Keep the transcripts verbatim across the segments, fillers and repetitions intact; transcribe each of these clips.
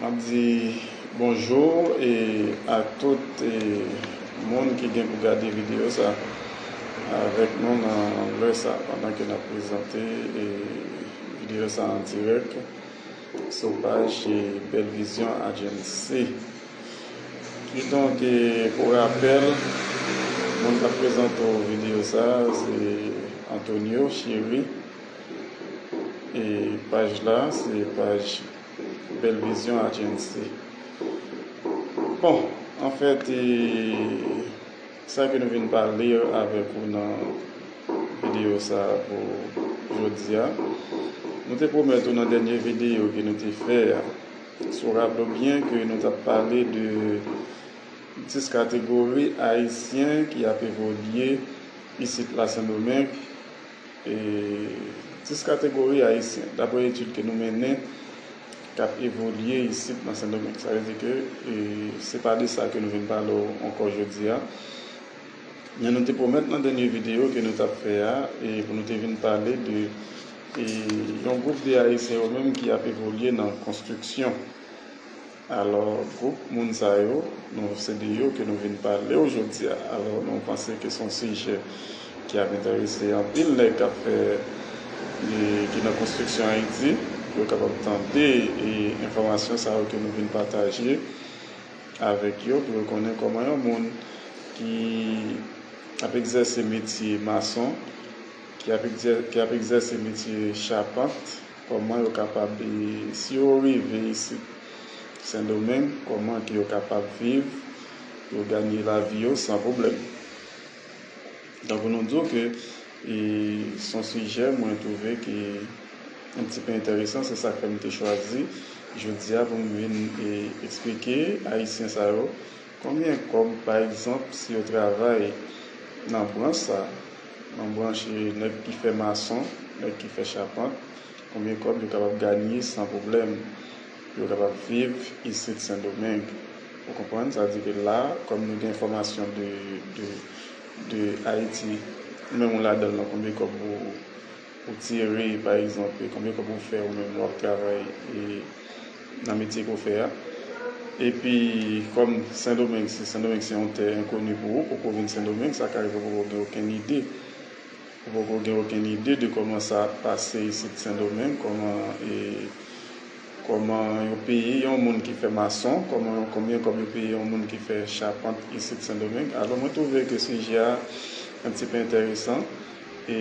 M ap di bonjou e a tout e moun ki gen pou gade videyo sa avèk nou nan lè sa, pandan ke n ap prezante e videyo sa an dirèk sou paj e Bèl Vizyon Agency. Kidonk, e pou rapèl, moun k ap prezante w videyo sa se Antonio Chéry. E paj la se paj Bèl Vizyon Agency. Bon, anfèt, e sa ke nou vin pale avèk ou nan videyo sa pou jodi a, nou te pwomèt ou nan dènye videyo ke nou te fè a, si w raple w byen, ke nou t ap pale de dis kategori ayisyen ki ap evolye isit la Sendomeng. E dis kategori ayisyen, daprè etid ke nou mennen, k ap evolye isit nan Sendomeng. Sa vle di ke e se pa de sa ke nou vin pale w ankò jodi a. Men nou te pwomèt nan dènye videyo ke nou t ap fè a, e pou nou te vin pale de e yon gwoup de Ayisyen yo menm ki ap evolye nan konstriksyon. Alò, gwoup moun sa yo, nou se de yo ke nou vin pale w jodi a. Alò, nou panse ke se yon sijè ki ap enterese anpil nèg k ap fè, e, ki nan konstriksyon Ayiti, pou yo kapab tande e enfòmasyon sa yo ke nou vin pataje avèk yo, pou yo konnen kòman yon moun ki ap egzèse metye mason, ki ap egzè-, ki ap egzèse metye chapant, kòman yo kapab, e, si yo rive isit Sendomeng, kòman ke yo kapab viv, yo ganye lavi yo san pwoblèm. Donk, nou di w ke, e, se yon sijè mwen twouve ke yon ti pe enteresan, se sa k fè m te chwazi jodi a pou m vin, e, eksplike Ayisyen sa yo konbyen kòb, pa egzanp, si yo travay nan branch sa, nan branch, e, nèg ki fè mason, nèg ki fè chapant, konbyen kòb yo kapab ganye san pwoblèm, pou yo kapab viv isit Sendomeng. Ou konprann? Sa vle di ke la, kòm nou gen enfòmasyon de, de, de Ayiti, ou menm ou ladan l lan, konbyen kòb ou, ou tire, pa egzanp, e konbyen kòb ou fè ou menm lè w ap travay e nan metye ke w fè a. Epi, kòm Sendomeng, se, Sendomeng se yon tè enkoni pou ou, poko vin Sendomeng, sa ka rive w poko gen okenn ide. Ou poko gen okenn ide de kòman sa ap pase isit Sendomeng, kòman, e, kòman yo peye yon moun ki fè mason, kòman, konbyen kòb yo peye yon moun ki fè chapant isit Sendomeng. Alò, mwen twouve ke sijè a un petit peu enteresan. E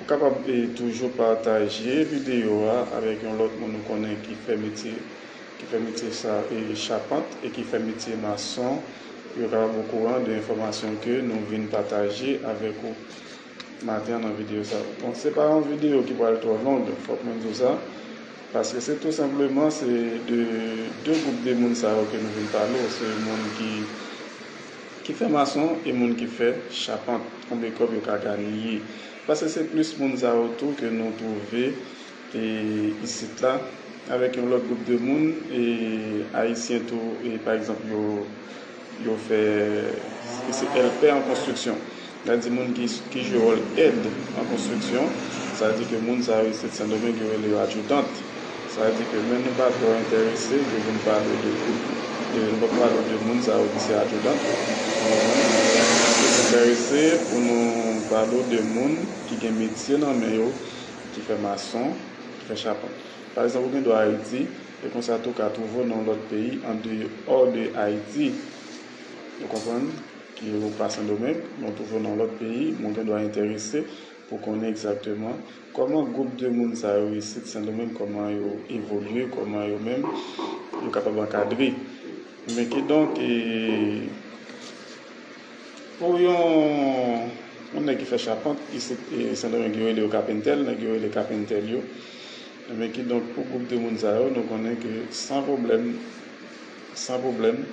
ou kapab, e, toujou pataje videyo a avèk yon lòt moun ou konnen ki fè metye, ki fè metye sa, e, chapant e ki fè metye mason, pou yo kapab okouran de enfòmasyon ke nou vin pataje avèk ou maten an nan videyo sa. Bon, se pa yon videyo ki pral twò long, fòk mwen di w sa, paske se tou senpleman se de de gwoup de moun sa yo ke nou vin pale w, se moun ki, ki fè mason e moun ki fè chapant, konbyen kòb yo ka ganye. Paske se plis moun sa yo tou ke nou twouve e isit la, avèk yon lòt gwoup de moun, e ayisyen tou, e pa egzanp, yo, yo fè, e se èlpè an konstriksyon. Sa vle di moun ki, ki jwe wòl èd an konstriksyon, sa vle di ke moun sa yo isit Sendomeng yo rele yo adjoudan. Sa vle di ke men nou pa twò enterese de vin pale de gwoup, de, nou pa pale de moun sa yo ki se adjoudan. Nou plis enterese pou nou pale de moun ki gen metye nan men yo, ki fè mason, ki fè chapant. Pa egzanp, ou gen dwa Ayiti, e konsa tou ka twouve w nan yon lòt peyi, an deyò de Ayiti. Ou konprann? Ki ou pa Sendomeng, men w twouve w nan yon lòt peyi, men w gen dwa enterese pou konnen egzakteman kòman gwoup de moun sa yo isit Sendomeng, kòman yo evolye, kòman yo menm, yo kapab ankadre. Men kidonk, e, pou yon, yon nèg ki fè chapant, isit, e, Sendomeng, yo rele yo kapentèl, nèg yo rele kapentèl yo. Men kidonk, pou gwoup de moun sa yo, nou konnen ke san pwoblèm, san pwoblèm,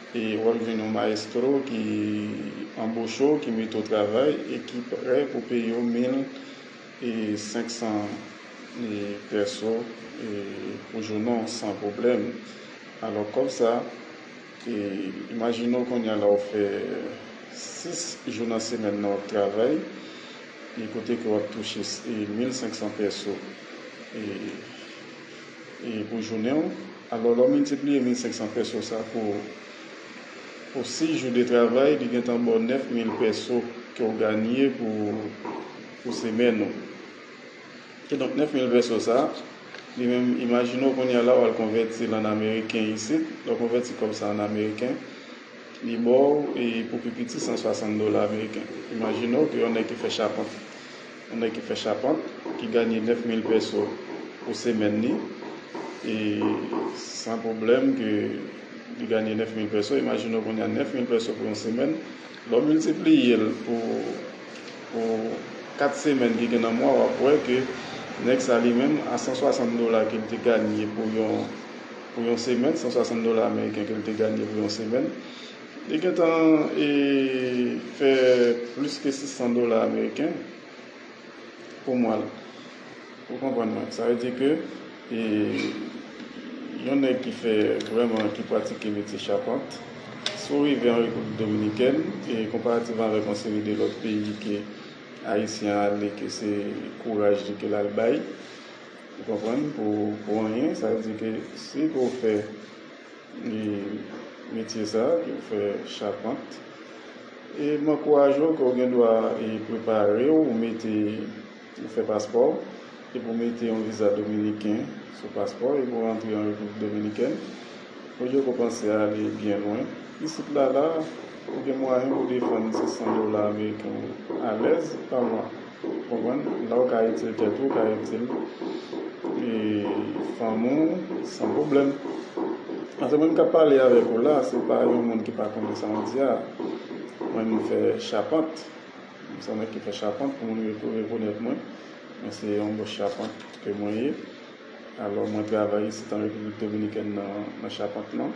e w ap jwenn yon mayestwo ki anboche w, ki mete w travay e ki prè pou peye w mil e senk san, e, pèso, e, pou jounen w san pwoblèm. Alò, kòb sa, e, imajine w kounye a la w fè sis jou nan semèn nan w ap travay, e kote ke w ap touche, e, mil senk san pèso, e, e pou jounen w, Alò, lè w miltipliye mil senk san peso sa pou, pou sis jou de travay, li gentan ba w nèf mil peso ke w ganye pou, pou semèn ou. Kidonk, nèf mil peso sa, li menm, imajine w kounye a la, w al konvèti l an ameriken isit, lè w konvèti kòb sa an ameriken, li ba w e pou pi piti san swasant dola ameriken. Imajine w ke yon nèg ki fè chapant, yon nèg ki fè chapant, ki ganye nèf mil peso pou semèn li, e san pwoblèm ke li ganye nèf mil peso, imajine w kounye a nèf mil peso pou yon semèn, lè w miltipliye l pou, pou kat semèn ki gen nan mwa, w ap wè ke nèg sa li menm a san swasant dola ke l te ganye pou yon, pou yon semèn, san swasant dola ameriken ke l te ganye pou yon semèn, li gentan e, fè plis ke sis san dola ameriken pou mwa l. Ou konprann mwen? Sa vle di ke e, yon nèg ki fè vrèman, ki pratike metye chapant, si w rive an Repiblik Dominikèn, e konparativman avèk yon seri de lòt peyi ke Ayisyen ale, ke se kouraj li ke l al bay, ou konprann, pou, pou anyen, sa vle di ke si ke w fè e, metye sa, ke w fè chapant, e m ankouraje w ke w gen dwa e, prepare w, ou mete, ou fè paspò w, epi w mete yon viza dominiken sou paspò w, epi w rantre an Repiblik Dominikèn. Olye ke w panse ale byen lwen, isit la, la, ou gen mwayen pou w defann sis san dola ameriken w alèz pa mwa. Ou konprann? La w ka itil tèt ou, w ka itil e, fanmi w san pwoblèm. Paske mwen m k ap pale avèk ou la, se pa yon moun ki pa konnen sa mwen di a. Mwen, m fè chapant. M se yon nèg ki fè chapant, pou moun repo-, rekonèt mwen. Mwen se yon bòs chapant ke mwen ye. Alò, mwen travay isit an Repiblik Dominikèn nan, nan chapant lan.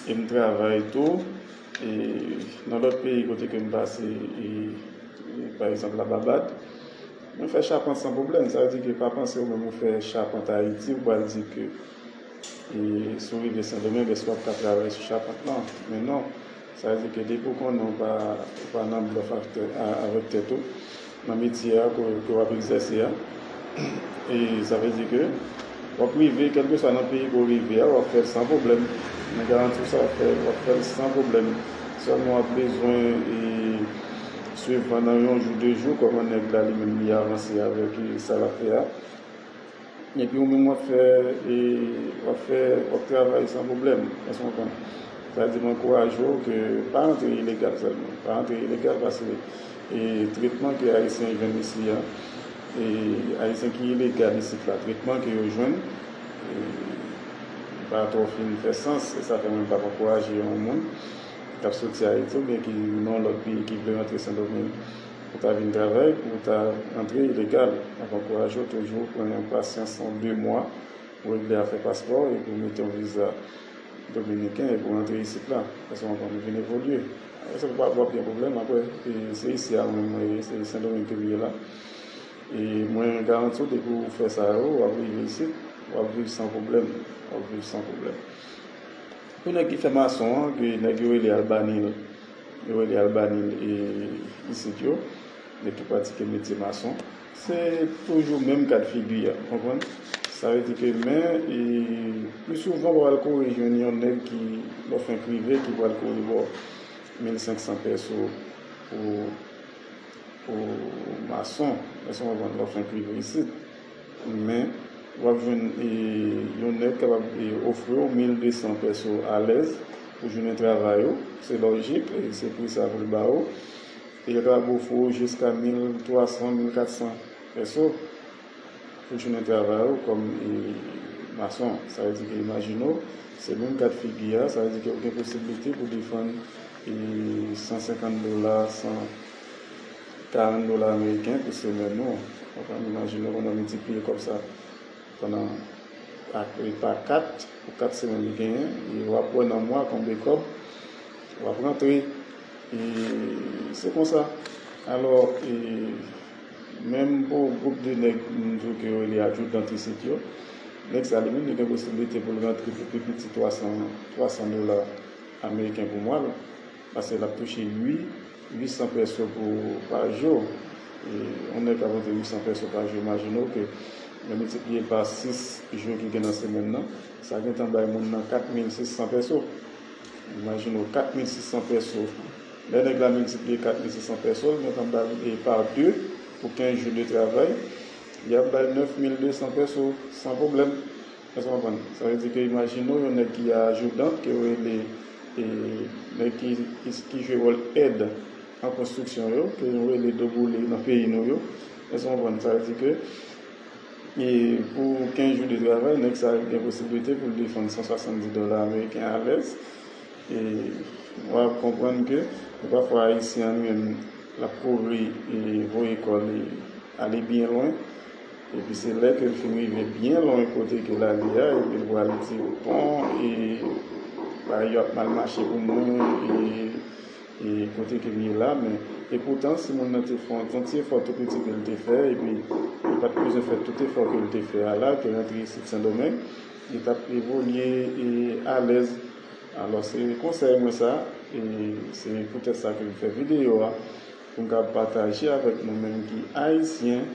E m travay tou e, nan lòt peyi kote ke m pase, e, e, pa egzanp, Lababad. Mwen fè chapant san pwoblèm. Sa vle di ke pa panse ou menm ou fè chapant Ayiti, ou pral di ke, e, si w rive Sendomeng, èske w ap ka travay sou chapant lan? Men non. Sa vle di ke depi w konnen ou pa, ou pa nan blòf avèk tè-, a-, avèk tèt ou, nan metye a ke, ke w ap egzèse a. E sa vle di ke w ap rive, kèlkeswa nan peyi ke w rive a, w ap fè l san pwoblèm. Mwen garanti w sa, w ap fè, w ap fè l san pwoblèm. Sèlman w ap bezwen e, swiv pandan yon jou, de jou, kòman nèg la li menm li avanse avèk e, sa l ap fè a. Epi ou menm w ap fè, e, w ap fè, w ap travay san pwoblèm. Èske w konprann? Sa vle di m ankouraje w ke pa antre ilegal sèlman. Pa antre ilegal paske, e, tretman ke Ayisyen jwenn isi a, e, Ayisyen ki ilegal isit la, tretman ke yo jwenn, e, pa twò fin fè sans, e sa fè mwen m p ap ankouraje yon moun k ap soti Ayiti oubyen ki nan yon lòt peyi ki vle rantre Sendomeng pou ta vin travay, pou ta rantre ilegal. M ap ankouraje w toujou pran yon pasyans, yon de mwa, pou regle afè paspò e pou mete yon viza dominiken e pou rantre isit la. Èske w konprann? Vin evolye. Èske w pa, w ap gen pwoblèm apre? E se isi a mwen, mwen ye, se Sendomeng ke m ye la. E mwen garanti w, depi w fè sa yo, w ap rive isit, w ap viv san pwoblèm. W ap viv san pwoblèm. Pou nèg ki fè mason an, ke nèg yo rele albanil, yo rele albanil e isit yo, nèg ki pratike metye mason, se toujou menm kad figi a, ou konprann? Sa vle di ke men, e, pli souvan w pral kouri jwenn yon nèg ki, lè w fenk rive, ki pral kouri ba w mil senk san peso pou, pou mason, èske w konprann, lè w fenk rive isit. Men, w ap jwenn, e, yon nèg kapab, e, ofri w mil de san peso alèz pou jounen travay ou. Se lojik, e se pri sa pou l ba ou. E yo kapab ofri w jiska mil twa san, mil kat san peso pou jounen travay ou kòm, e, mason. Sa vle di ke imajine w, se menm kad figi a, sa vle di ke ou gen posiblite pou defann, e, san senkant dola, san karant dola ameriken pou semèn ou. Ou konprann? Imajine w pandan w miltipliye kòb sa pandan, pa, pa kat, pou kat semèn li genyen, e w ap wè nan mwa konbe kòb w ap rantre. E se konsa. Alò, e menm pou gwoup de nèg, m di w ke yo rele adjoudan isit yo, nèg sa li menm, li gen posiblite pou l rantre pou pi piti twa san, twa san dola ameriken pou mwa l, paske l ap touche uit, uit san peso pou, pa jou. E yon nèg k ap rantre uit san peso pa jou, imajine w ke Yo miltipliye pa sis jou ki gen nan semèn nan, sa gentan bay moun nan kat mil sis san pèso. Imajine w, kat mil sis san pèso. Lè nèg la miltipliye kat mil sis san pèso, l gentan ba l, e, pa de pou kenz jou de travay, y ap ba l nèf mil de san pèso san pwoblèm. Èske w konprann? Sa vle di ke imajine w yon nèg ki ajoudan, ke yo rele, e, nèg ki, ki, ki jwe wòl èd an konstriksyon yo, ke yo rele doboule nan peyi nou yo. Èske w konprann? Sa vle di ke, e, pou kenz jou de travay, nèg sa gen posiblite pou l defann san swasanndis dola ameriken alèz. E w ap konprann ke pafwa Ayisyen an li menm, l ap kouri e voye kò l ale byen lwen. Epi se lè ke l fin rive byen lwen kote ke l ale a, epi l pral di, bon, e bagay yo ap mal mache pou mwen, e, e kote ke m ye la, men, e poutan, si moun nan te fè yon ti efò tou piti ke l te fè, epi li pa t bezwen fè tout efò ke l te fè a la, ke rantre isit Sendomeng, li t ap evolye e alèz. Alò, se konsèy mwen sa, e se poutèt sa ke m fè videyo a, pou m kapab pataje avèk nou menm ki Ayisyen,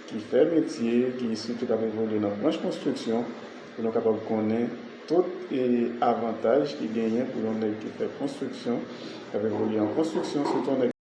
ki fè metye, ki sitou k ap evolye nan branch konstriksyon, pou nou kapab konnen tout, e, avantaj ki genyen pou yon nèg ki fè konstriksyon, k ap evolye an konstriksyon, sitou yon nèg